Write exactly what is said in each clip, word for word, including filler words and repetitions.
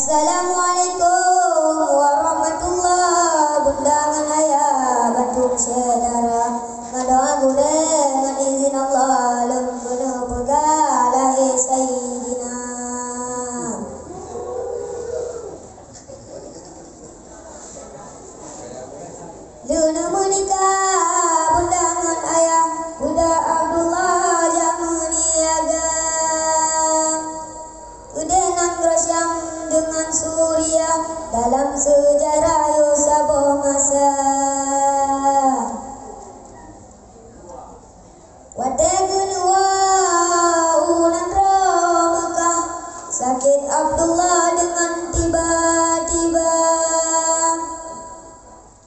Assalamualaikum warahmatullah. Bunda ngon ayah, bandum syedara, ngon doa gurée, ngon izin Allah, lôn keuneuk peugah lahé Saidina. Leuneuk meunikah bunda ngon ayah, bunda Abdullah jak meuniaga. Keudeh nanggroe Syam deungon Suriah, dalam seujarah yoh saboh masa. Watée geuneuk u nanggroe Meukah, sakét Abdullah deungon tiba-tiba.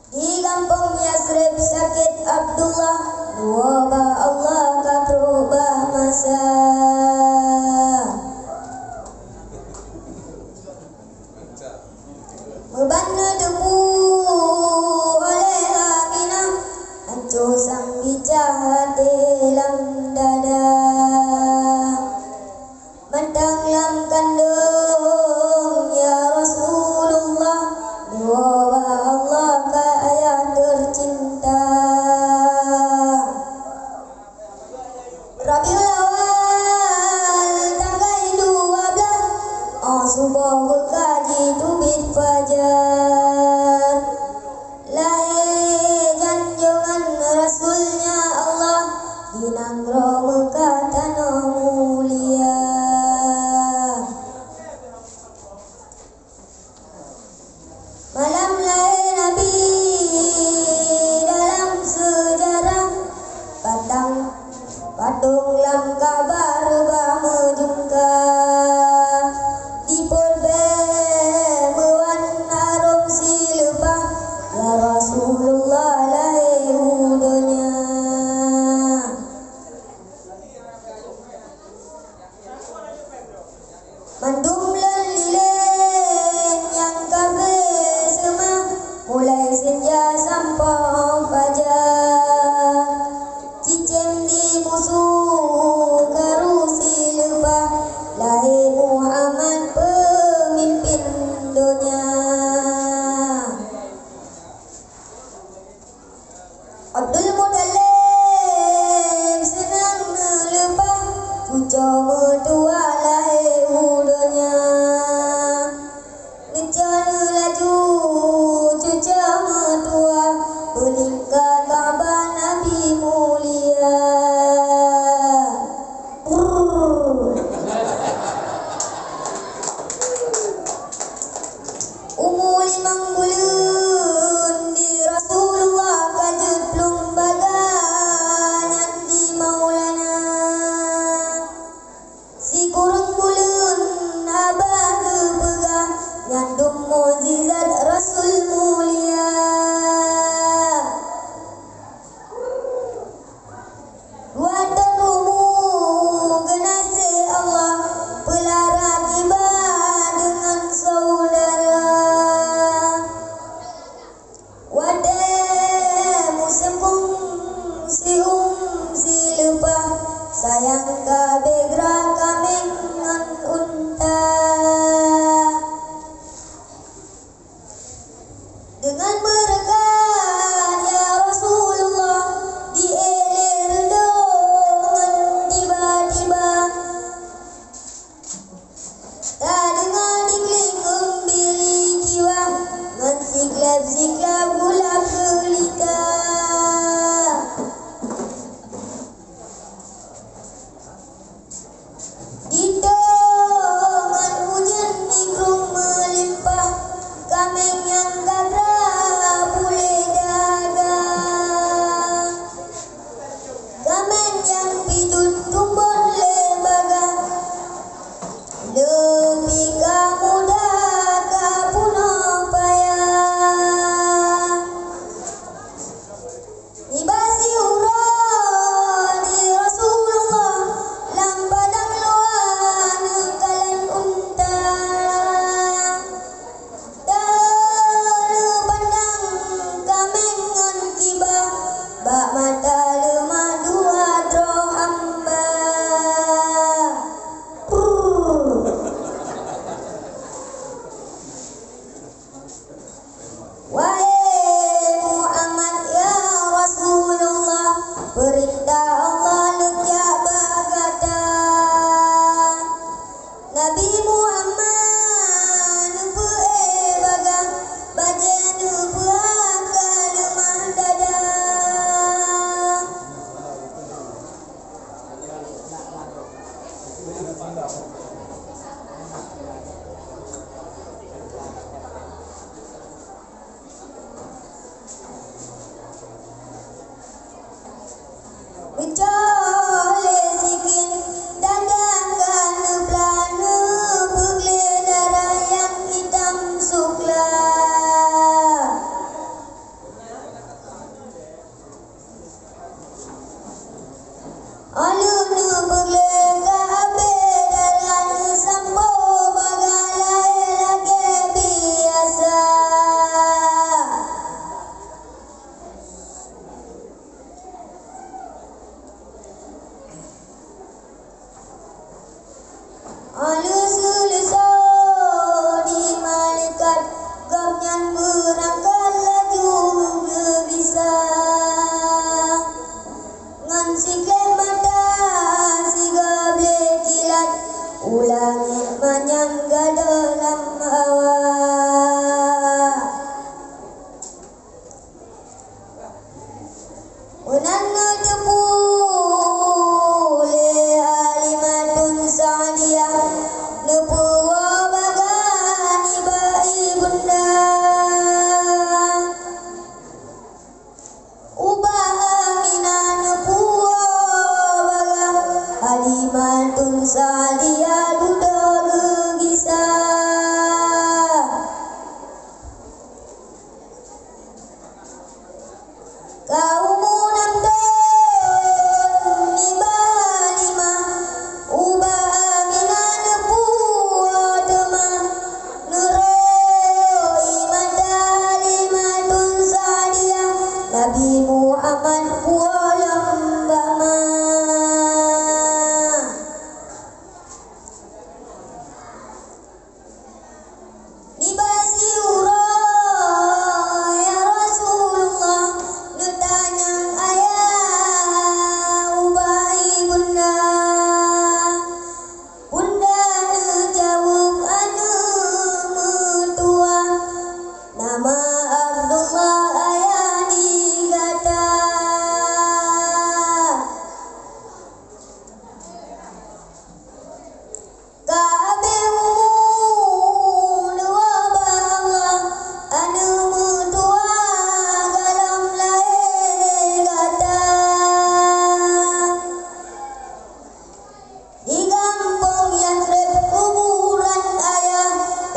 Di gampông Yasrib sakét Abdullah, neuwoe bak Allah ka trok bak masa. Meuban neuteupeue oleh Aminah, hanco sang bicah até lam dada. Mantong lam kandong, ya Rasulullah, neuwoe bak Allah ka ayah teucinta. Rabiul Awal tanggai dua blaih, 'oh suboh beuka jiteubiet fajar. Lahé janjongan Rasulnya Allah di nanggroe Meukah tanoh mulia. Malam lahé Nabi dalam seujarah, patang Padong lam Ka'bah reubah meujungka, dipol bée meuwan harôm sileupah, ya Rasulullah lahé u donya. Mandum lôn lilée nyang ka beuseumah, mulai seunja sampoe fajar. Cicém di musoh karu sileupah, lahé Muhammad peumimpén donya. Abdul Muthalib seunang neuleupah, cucoe meutuah lahé u donya. Neucok neulaju cucoe meutuah, beulingka Ka'bah Nabi mulia. Umu limong buleuen di Rasulullah ka jeuet plueng baga nyan di Maulana. Sikureueng buleuen haba geupeugah, nyan dum mukjizat Rasul mulia. Dua thon umu geunaséh Allah, peulara kiban deungon syedara. Watée museumpung siuem sileupah, sayang ka beugra kaméng ngon unta. Deungon beureukat ya Rasulullah, di éléh reudôh ngon tiba-tiba tadeungoe dikling geumbili kiwah ngon siklab-siklab gulab gulita. Ditôh ngon ujeuen ikrung meulimpah, kaméng nyang gagra puléh daga. Kaméng nyang pijuet tumbon lé baga, leupie ka muda ka peunoh paya.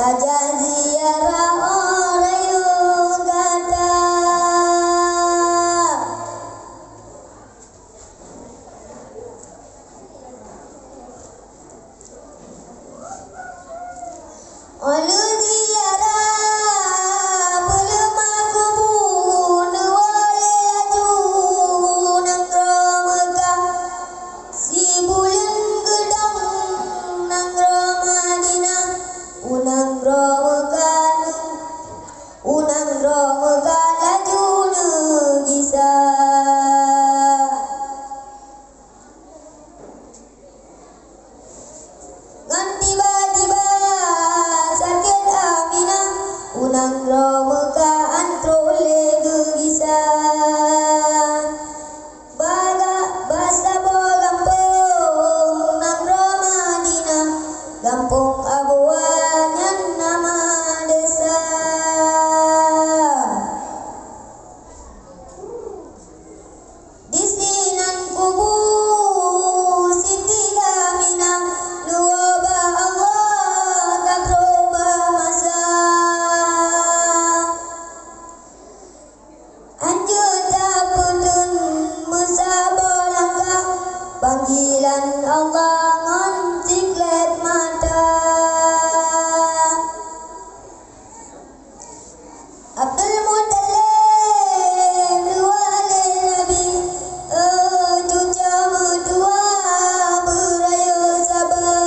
Tajak ziarah oh rayeuk gata. Ulôn ziarah peuleumah kubu, neuwoe lé laju nanggroe Meukah. Sibuleuen geudong nanggroe Madinah, u nanggroe Meukah, u nanggroe Meukah laju neugisa. Ngon tiba-tiba sakét Aminah, u nanggroe Meukah an trok lé geugisa. Bak, bak saboh gampông nanggroe Madinah, gampông Abwa nyan nama desa. Disinan kubu Siti Aminah, luwa bak Allah ka troh bak masa. Anjeut tapeuteun meusaboh langkah, panggilan Allah ngon siklet mata. Abdul Muttalib dua lé Nabi, eh, cucoe meutuwa beurayeuk saba.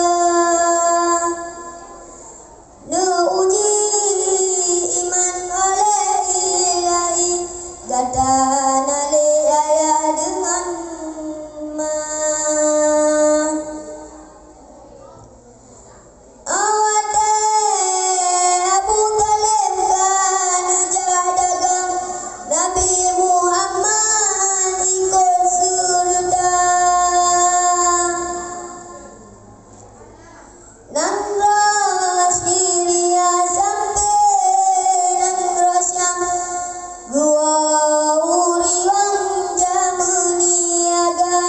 Neuuji iman oleh Ilahi, gata na lé ayah deungon ma. Awak teh Abu Thalib ka neujak dagang, Nabi Muhammad ikot seureuta. Nanggroe Syria sampoe nanggroe Syam, geuwoe ureuëng jameuniaga.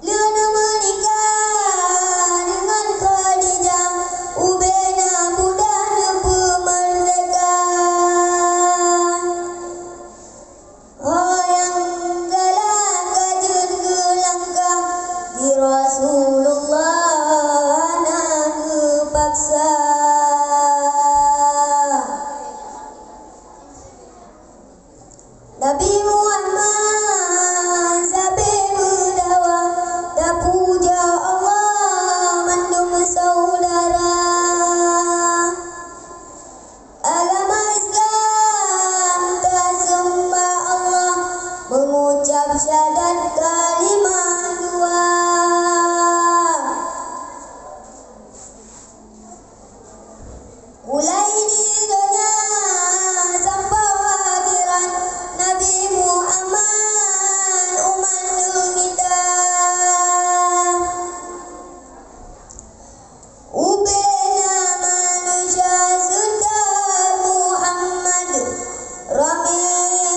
Lheueh neumeunikah deungon Khadijah, ubena budak neupeumeurdeka. Ho nyang galak ka jeuet geulangkah di Rasulullah hana geupaksa. Nabi Muhammad sabe meudakwah, tapuja Allah mandum syedara. Agama Islam taseumah Allah, mengucap syahadat kalimah dua. Mulai di donya sampoe akhirat, Nabi Muhammad umat neumita. Ubena manusia seutôt Muhammad ramé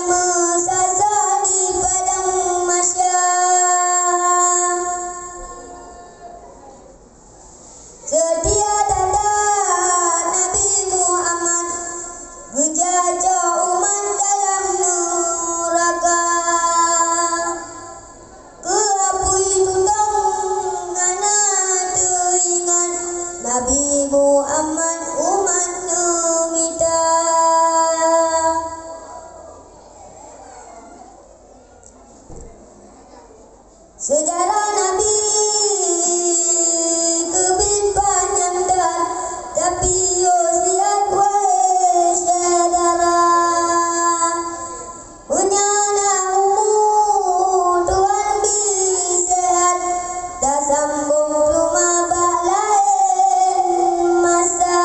meusasa di padang mahsyar. Seutia that-that Nabi Muhammad geujak cok umat dalam nuraka. Keu apui tutong hana teuingat, Nabi Muhammad umat neumita. Seujarah Nabi keubiet panyang that, tapi yoh siat wahé syedara. Meunyoe na umu Tuhan bri seuhat, tasambong teuma bak laén masa.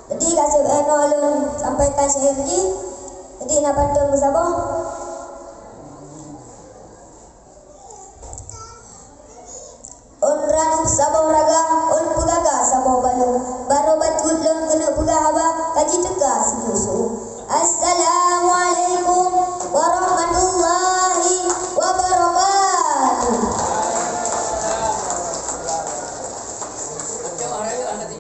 Jadi, ka seb, eh, nyoe lôn sampaikan syair jih. Jadi, na pantôn meusaboh. Ôn ranup saboh raga, ôn peugagah saboh balu. Barô bacut lôn